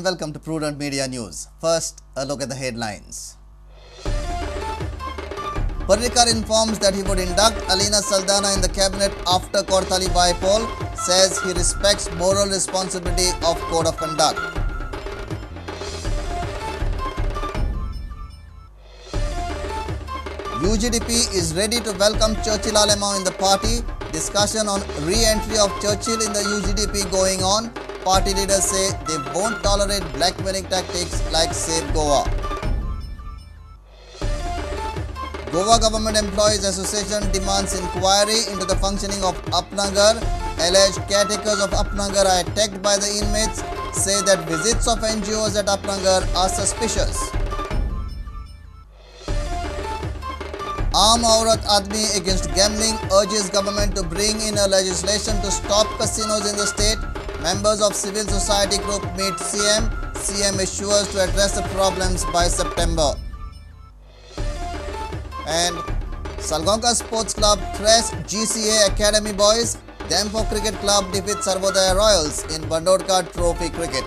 welcome to Prudent Media News. First, a look at the headlines. Parrikar informs that he would induct Alina Saldanha in the cabinet after Cortalim bypoll, says he respects moral responsibility of code of conduct. UGDP is ready to welcome Churchill Alemao in the party. Discussion on re-entry of Churchill in the UGDP going on. Party leaders say they won't tolerate blackmailing tactics like Save Goa. Goa Government Employees Association demands inquiry into the functioning of Apna Ghar. Alleged caretakers of Apna Ghar are attacked by the inmates, say that visits of NGOs at Apna Ghar are suspicious. Aam Aurat Aadmi against gambling urges government to bring in a legislation to stop casinos in the state. Members of civil society group meet CM. CM assures to address the problems by September. And Salgaonkar Sports Club thrash GCA Academy boys. Dempo Cricket Club defeats Sarvodaya Royals in Bandodkar Trophy Cricket.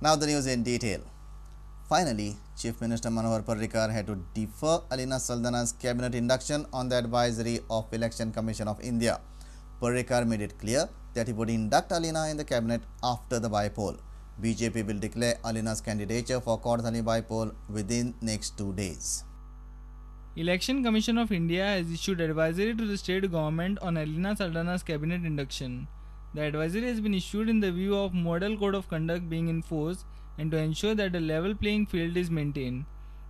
Now the news in detail. Finally, Chief Minister Manohar Parrikar had to defer Alina Saldanha's cabinet induction on the advisory of Election Commission of India. Parrikar made it clear that he would induct Alina in the cabinet after the bypoll. BJP will declare Alina's candidature for Cortalim bypoll within next 2 days. Election Commission of India has issued advisory to the state government on Alina Saldanha's cabinet induction. The advisory has been issued in the view of model code of conduct being enforced and to ensure that a level playing field is maintained.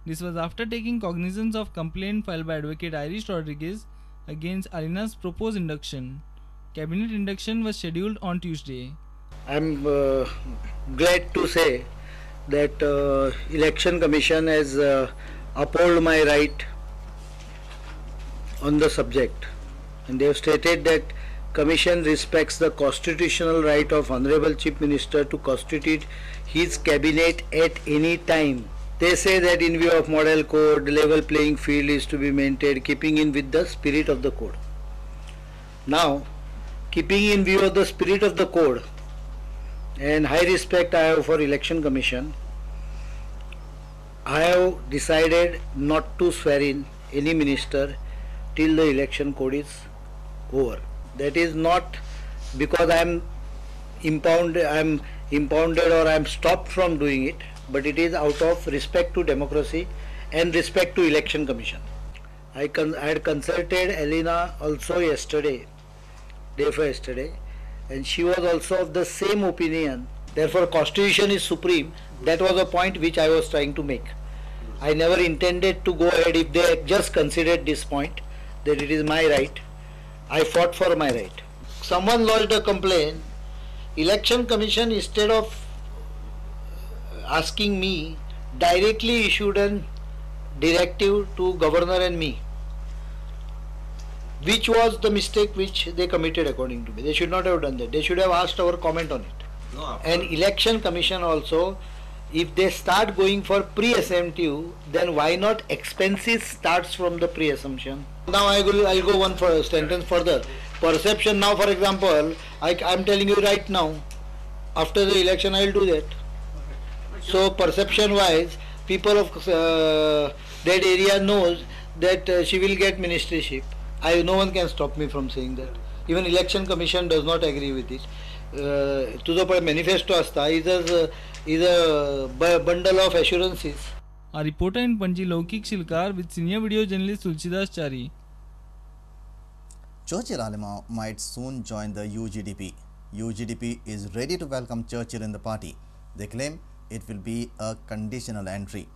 This was after taking cognizance of complaint filed by Advocate Irish Rodriguez against Alina's proposed induction. Cabinet induction was scheduled on Tuesday. I am glad to say that Election Commission has upheld my right on the subject, and they have stated that Commission respects the constitutional right of Honorable Chief Minister to constitute his cabinet at any time. They say that in view of model code, level playing field is to be maintained, keeping in with the spirit of the code. Now, keeping in view of the spirit of the code and high respect I have for Election Commission, I have decided not to swear in any minister till the election code is over. That is not because I am impounded or I am stopped from doing it, but it is out of respect to democracy and respect to Election Commission. I had consulted Alina also yesterday, day before yesterday, and she was also of the same opinion. Therefore, Constitution is supreme. That was a point which I was trying to make. I never intended to go ahead if they just considered this point, that it is my right. I fought for my right. Someone lodged a complaint. Election Commission, instead of asking me, directly issued a directive to governor and me, which was the mistake which they committed according to me. They should not have done that. They should have asked our comment on it. No, and Election Commission also, if they start going for pre-assumptive, then why not expenses starts from the pre-assumption? Now I'll go one for sentence further. Perception now, for example, I'm telling you right now, after the election I will do that. So perception wise, people of that area knows that she will get ministership. No one can stop me from saying that. Even Election Commission does not agree with it. तुझो पळय manifesto आसता is a bundle of assurances. A reporter in Panji, Laukik Shilkar, with senior video journalist Tulsidas Chari. Churchill Alemao might soon join the UGDP. UGDP is ready to welcome Churchill in the party. They claim it will be a conditional entry.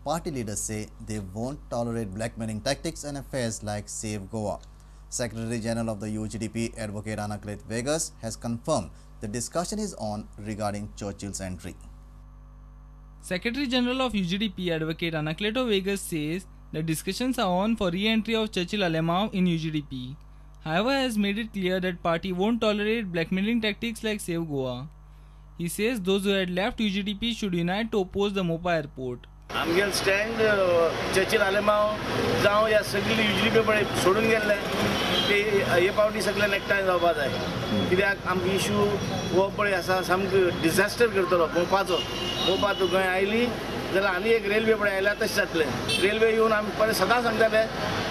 Party leaders say they won't tolerate blackmailing tactics and affairs like Save Goa. Secretary General of the UGDP, Advocate Anaclet Vegas, has confirmed the discussion is on regarding Churchill's entry. Secretary General of UGDP, Advocate Anacleto Vegas, says the discussions are on for re-entry of Churchill Alemao in UGDP. However, has made it clear that party won't tolerate blackmailing tactics like Save Goa. He says those who had left UGDP should unite to oppose the Mopa airport. आमगेल stand Churchill Alemao जावं ह्या सगळी युजीडीपी पळय सोडून गेल्ले ते हे पावटी सगळ्यान एकठांय जावपा जाय, कित्याक आमकां इशू हो पळय आसा सामको डिझास्टर करतलो मोपाचो. मोपा तूं गोंय आयली जाल्यार आनी एक रेल्वे पळय आयल्यार तशें जातलें. रेल्वे येवन आमी परत सदां सांगताले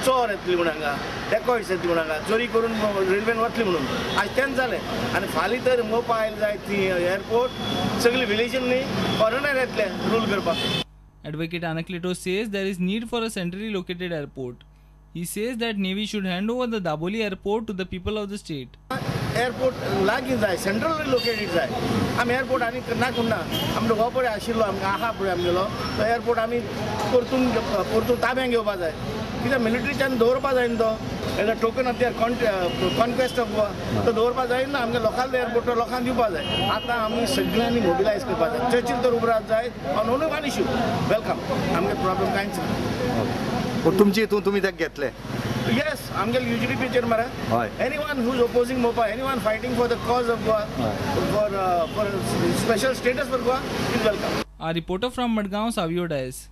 चोर येतली म्हूण हांगा, डेकॉयट्स येतली म्हूण हांगा, चोरी करून रेल्वेन वतली म्हणून. आज तेंच जालें. आनी फाल्यां तर मोपा आयले जाय ती एअरपोर्ट सगळी विलेजीन न्ही फॉरेनर येतले रूल करपाक. Advocate Anacleto says there is need for a centrally located airport. He says that Navy should hand over the Dabolim airport to the people of the state. Airport लागीं जाय, centrally located जाय. आमी airport आनी ना कोण ना, आमचो हो पळय आशिल्लो आमकां आहा पळय आमगेलो तो एअरपोर्ट आमी परतून परतून ताब्यान घेवपा जाय, कित्याक मिलिटरीच्यान दवरपा जाय न्ही तो as a token of their conquest of Goa तो दवरपा जाय ना. आमगे लोकांक एअरपोर्ट लोकांक दिवपा जाय. आतां आमी सगळ्यांनी मोबिलायज करपा जाय. चर्चील तर उबरात जाय on only one issue welcome. आमगे प्रॉब्लम कांयच ना. तुमची हितून तुमी ताका घेतले? Yes, आमगेल UGDP मरे. Anyone who's opposing Mopa, anyone fighting for the cause of Goa, for special status for Goa, is welcome. Our reporter from Madgaon, Savio Dias.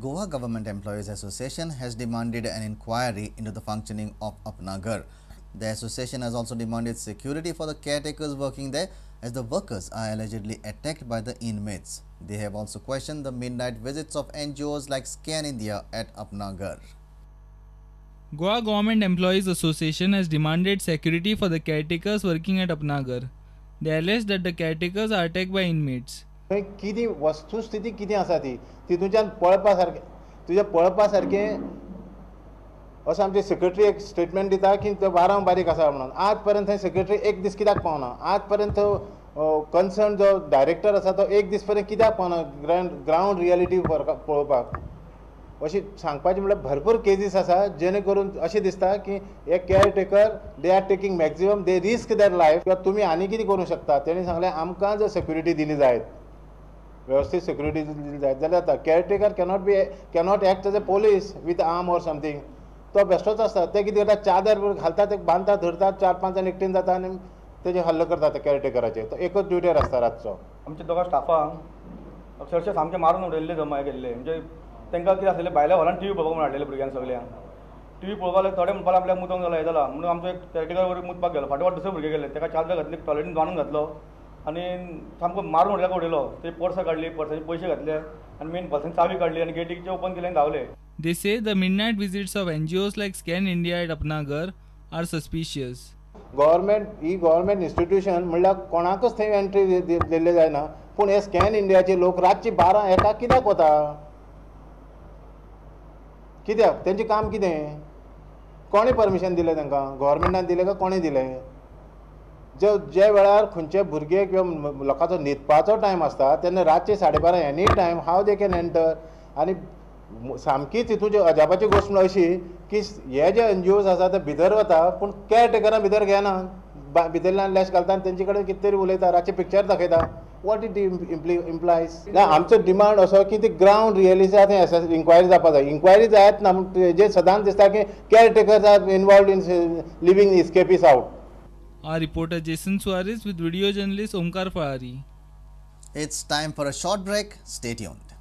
Goa Government Employees Association has demanded an inquiry into the functioning of Apna Ghar. The association has also demanded security for the caretakers working there, as the workers are allegedly attacked by the inmates. They have also questioned the midnight visits of NGOs like Scan India at Apna Ghar. Goa Government Employees Association has demanded security for the caretakers working at Apna Ghar. They allege that the caretakers are attacked by inmates. कितें वस्तुस्थिती कितें आसा ती तितूंच्यान पळपा सारकें तुज्या पळपा सारकें असो आमचे सेक्रेटरी एक स्टेटमेंट दिता की तो बारांक बारीक आसा म्हणून. आज पर्यंत थंय सेक्रेटरी एक दीस कित्याक पावना? आज पर्यंत कन्सर्न जो डायरेक्टर आसा तो एक दीस पर्यंत कित्याक पावना ग्रावंड रियलिटी पळोवपाक? अशी सांगपाचें म्हणल्यार भरपूर केजीस आसा जेणे करून अशें दिसता की एक caretaker they are taking maximum they risk their life. किंवा तुमी आनी कितें करूंक शकता? तेणी सांगलें आमकां जर सेक्युरिटी दिली जायत, व्यवस्थीत सेक्युरिटी दिली जायत जाल्यार जाता. Caretaker cannot act as a police with arm or something. तो बेश्टोच आसता. ते कितें करता, चादर घालता, ते बांदता, धरतात, 4-5 जाण एकटेन जाता आनी तेजे हल्लो करता ते केअरटेकराचेर. तो एकच ड्युटेर आसता रातचो. आमच्या दोगां स्टाफांक अक्षरशः सामकें मारून उडयल्ले जमा केल्ले. म्हणजे तांकां कितें आसलें, भायल्या हॉलान टी व्ही पळोवपाक म्हणून हाडलेले भुरग्यांक सगळ्यांक. टी व्ही पळोवपाक लागले, थोडे म्हणपाक आपल्याक मुतोंक जाला हें जाला म्हणून आमचो एक केअरटेकर वयर मुतपाक गेलो. फाटोफाट दुसरे भुरगे गेले, ताका चादर घातली, टॉयलेटीन बांदून घातलो आनी सामको मारून उडयल्याक उडयलो. ते पर्सां काडली, पर्सांचे पयशे घातले आनी मेन पर्सान चावी काडली आनी गेटीचे ओपन केले आनी धांवले. They say the midnight visits of NGOs like Scan India at Apna Ghar are suspicious. Government he government institution म्हणल्यार कोणाकच थंय एंट्री दिल्ली जायना, पूण हे स्कॅन इंडियाचे लोक रातची 12-1 कित्याक वता? कित्याक? तेंचें काम कितें? कोणें परमिशन दिलें तांकां? गव्हर्मेंटान दिलें काय कोणें दिलें? जे वेळार खंयचे भुरगे किंवा लोकांचो न्हिदपाचो टायम आसता तेन्ना रातचे 12:30 any time how they can enter? आनी सामकी तितून अजापाची गोश्ट म्हणल्यार अशी की हे जे एन जी ओज आसा ते भितर वता पूण केअरटेकरां भितर घेना, भितरल्यान लॅश घालता आनी तेंचे कडेन कितें तरी उलयता, रातचे पिक्चर दाखयता. What it implies? ना, आमचो डिमांड असो की ती ग्रावंड रियलिटी आतां इन्क्वायरी जावपा जाय. इन्क्वायरी जायत ना जे सदांच दिसता की caretakers are involved in living escapees out. Our reporter Jason Suarez with video journalist Omkar Falari. It's time for a short break. Stay tuned.